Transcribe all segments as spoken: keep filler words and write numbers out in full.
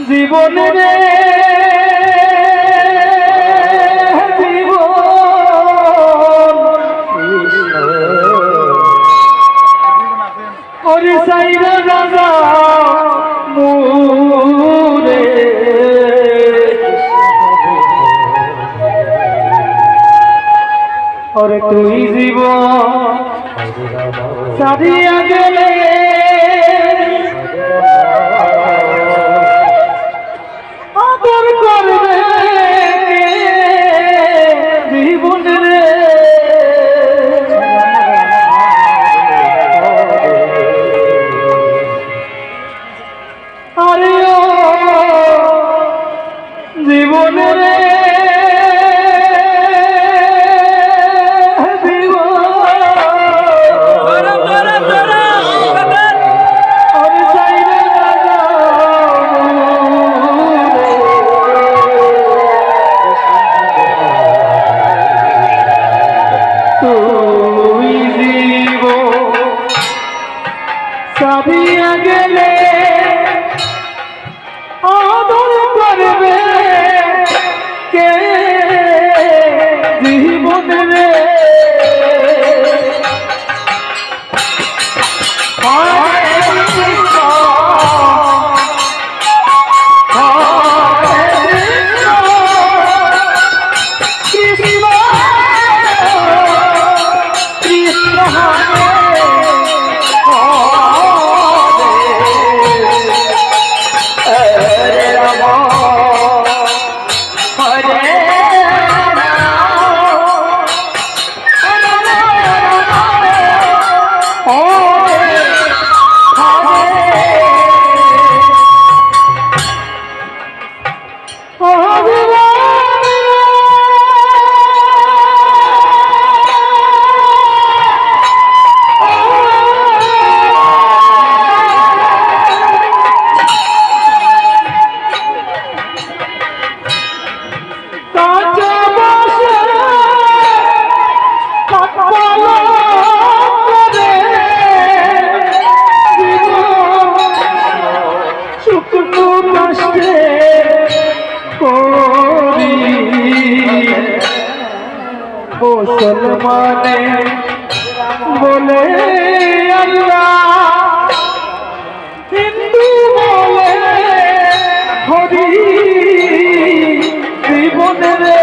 জীবন রে জীবন, ওরে সাইরা রাজা মুরে। ওরে তুই জীবন সারিয়া গেলে আদর করবে কে জীবন রে? আরে ও জীবন রে জীবন। আরে সাইরা রাজা তুই জীবন সারিয়া গেলে আদর করবে কে জীবন রে? কৃষ্ণ, কৃষ্ণ হরে হরে, হরে রাম, হরে রাম। কাঁচা বাঁশে কাঠ পালঙ্ক করে জীবন শুকনো কাষ্ঠে করি। মুসলমানে বলে আল্লাহ, হিন্দু বলে হরি, জীবন রে।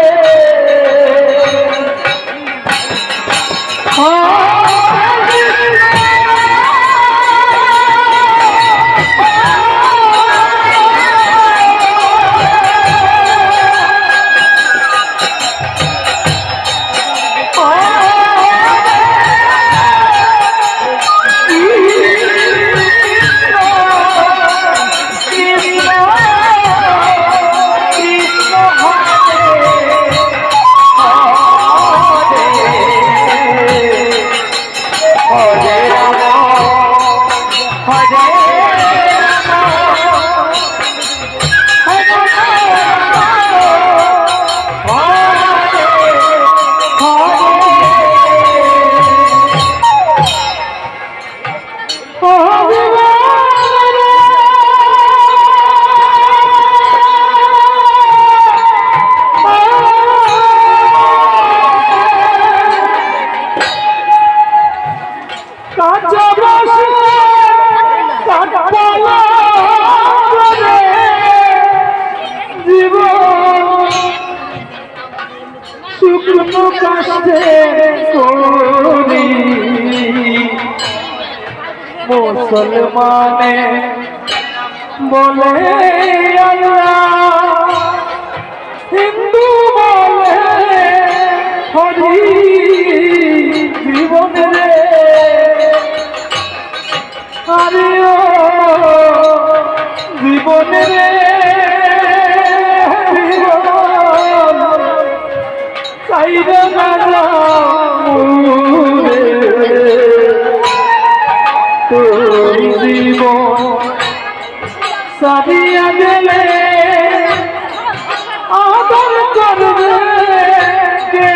কাঁচা বাঁশে কাঠ পালঙ্ক করে জীবন শুকনো কাষ্ঠে করি। মুসলমানে বলে আল্লাহ, হিন্দু বলে হরি, জীবন রে। আরে ও জীবন রে, জীবন, চাইরে না যাও রে। তুই জীবন সারিয়া গেলে আদর করবে কে?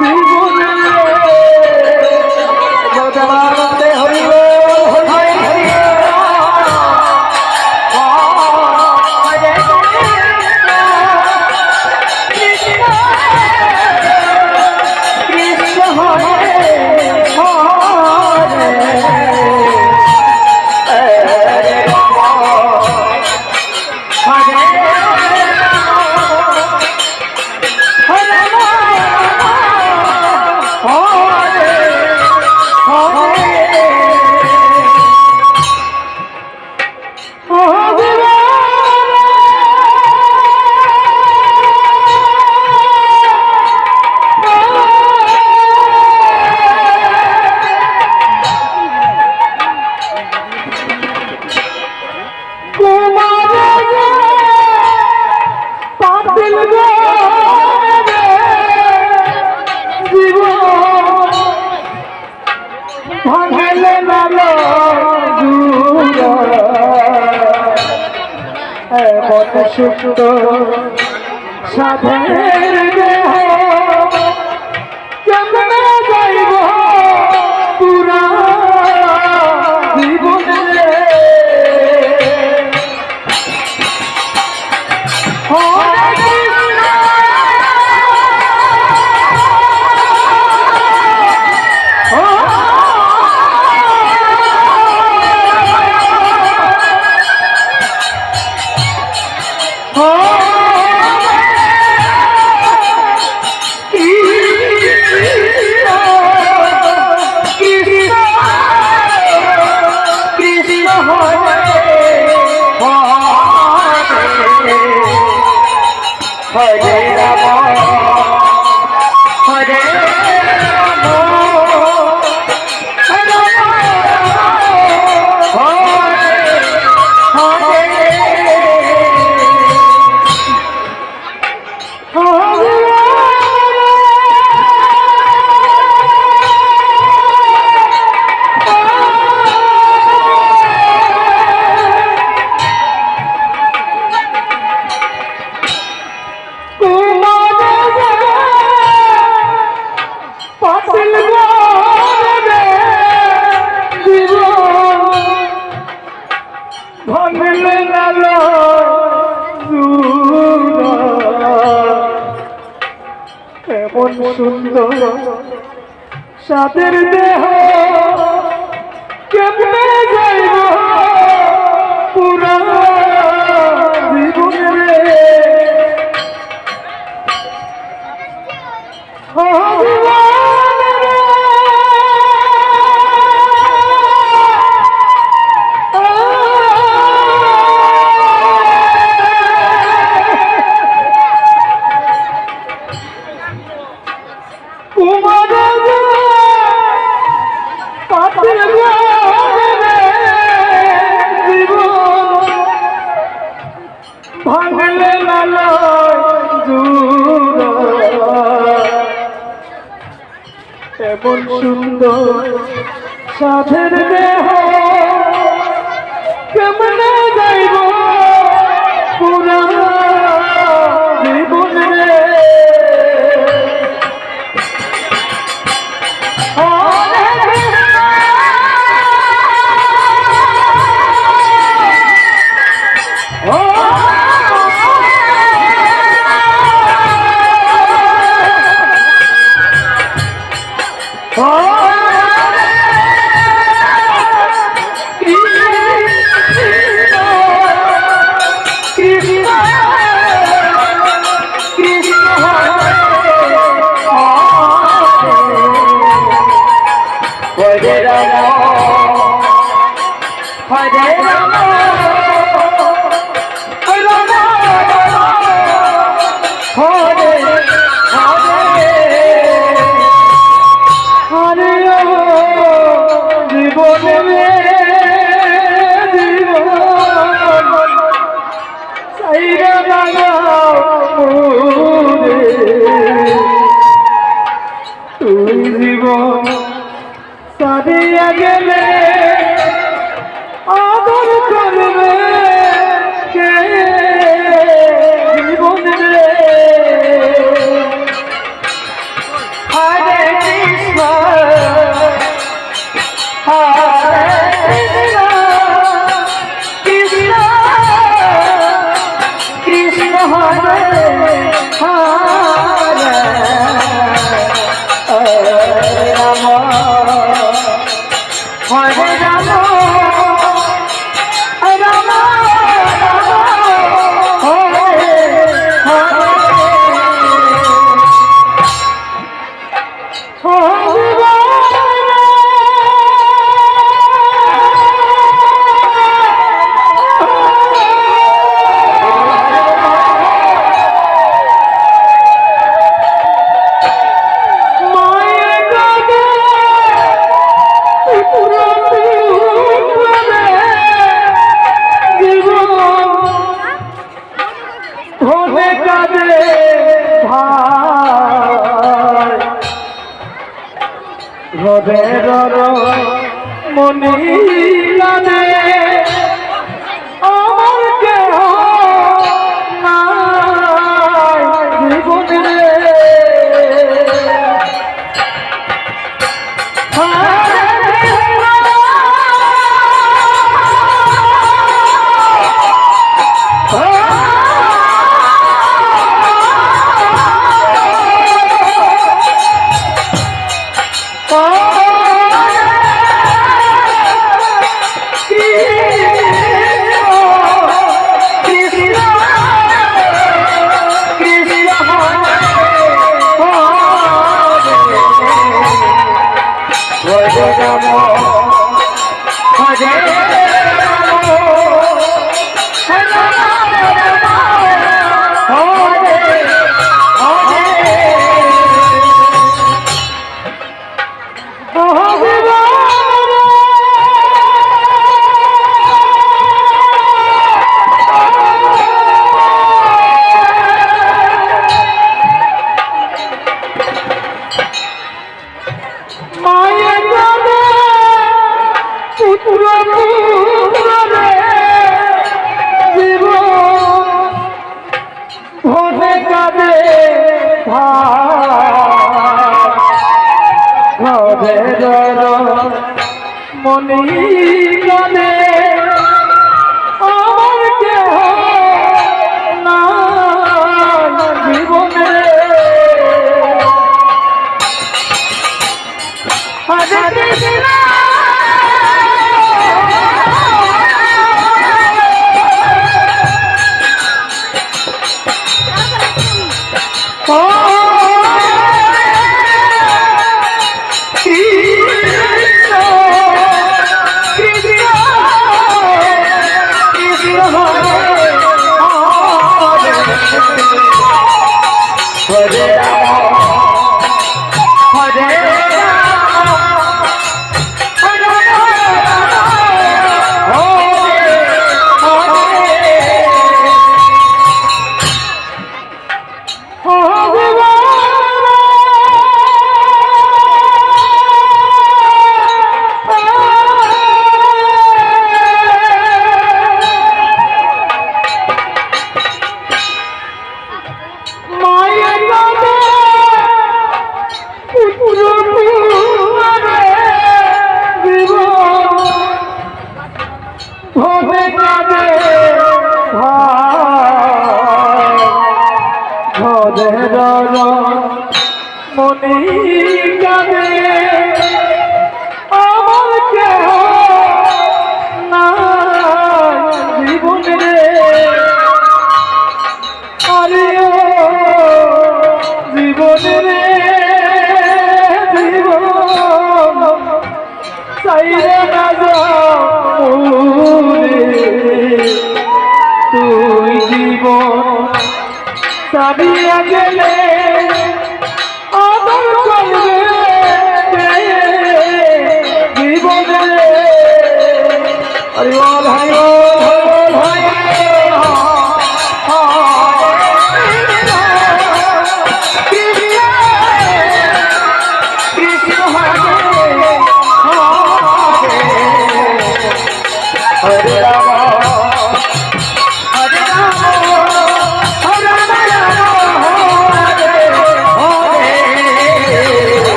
জীবনে হরি বল, হরি হরি। জীবন ভাঙলে না জুড়া, এমন সুন্দর সাধের দেহ, কেমনে যাইব পুরা জীবনে? ভাঙলে না জুড়া, এমন সুন্দর সাধের দেহ, কেমনে যাইব পুরা জীবনে? ভাঙলে না জুড়া, এমন সুন্দর সাধের দেহ, কেমনে যাইব পুরা জীবনে? তুই জীবন সারিয়া গেলে আদর করবে কে জীবন রে? হরে কৃষ্ণ, হরে কৃষ্ণ, কৃষ্ণ কৃষ্ণ হরে হরে, হরে রাম, হরে রাম, রাম বেরর মনিলানে আমার কেহ নাই জীবন রে। মায়ে কাঁদে পুত্র পুত্রে জীবন ভরে কাঁদে ভাই। ঘরের মনি কাঁদে আমার কেহ নাই জীবনে। হরে কৃষ্ণ। ও কৃষ্ণ, কৃষ্ণ, কৃষ্ণ, হরে, হরে, হরে রাম, হরে রাম। মায়ের নামে পুত্র পুত্রে জীবন ভবে কাঁদে ভাই। ঘরের মনি কাঁদে আমার কেহ নাই জীবন রে। আরে ও জীবন রে, জীবন, ছাইড়া না যাও মোরে, তুই জীবন ছাড়িয়া